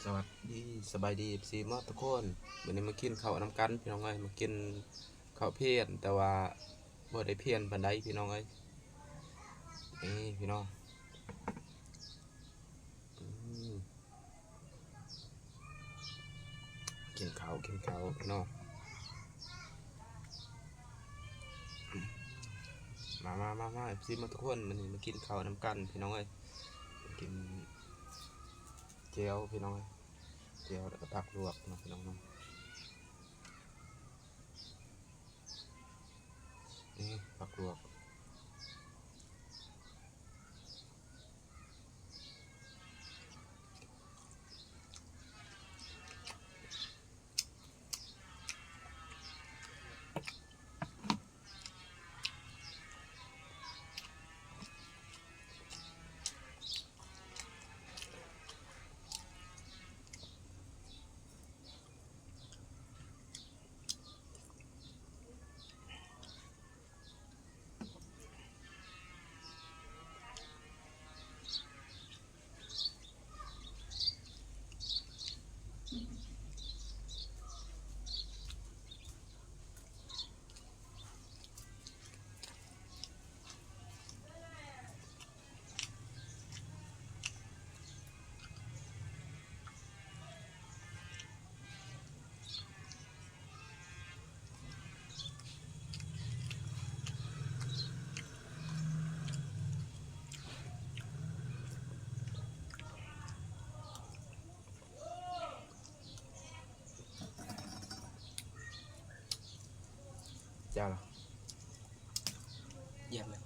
ສະຫວັດດີ ສະບາຍດີ ເອັຟຊີ ໝົດທຸກຄົນ. ມື້ນີ້ມາກິນເຂົ້ານຳກັນພີ່ນ້ອງເອີຍ, ມາກິນເຂົ້າພຽນ ແຕ່ວ່າບໍ່ໄດ້ພຽນປານໃດພີ່ນ້ອງເອີຍ. ນີ້ພີ່ນ້ອງ ອືມ ກິນເຂົ້າ ກິນເຂົ້າພີ່ນ້ອງ. ມາ ມາ ມາ ມາ ເອັຟຊີ ໝົດທຸກຄົນ, ມື້ນີ້ມາກິນເຂົ້ານຳກັນພີ່ນ້ອງເອີຍ. ກິນແຈ່ວພີ່ນ້ອງເອີຍ, ແຈ່ວແລ້ວກໍຜັກລວກເນາະພີ່ນ້ອງເນາະ. ນີ້ຜັກລວກ. ເຈົ້າລະ ຢ້ຽມເລີຍ.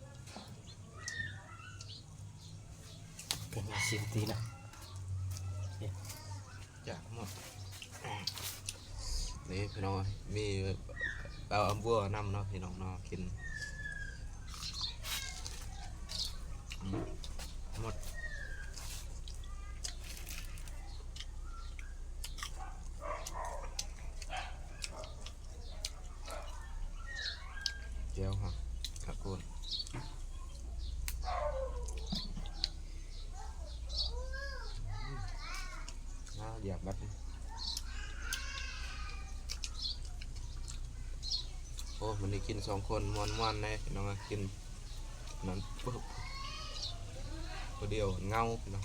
ເປັນຊິມຕີນະ ຈາກໝົດ ນີ້ພີ່ນ້ອງ ມີເອົາອຳບົວນຳເນາະພີ່ນ້ອງເນາະ ກິນ ໝົດ. ແຈ່ວຫະ ຄັກໂພດ. ອ້າວ ຢາກບັດ. ໂອ້ ມື້ນີ້ກິນສອງຄົນມ່ວນໆເດ້ ພີ່ນ້ອງ ກິນນັ້ນ ຜູ້ດຽວເຫງົາ ພີ່ນ້ອງ.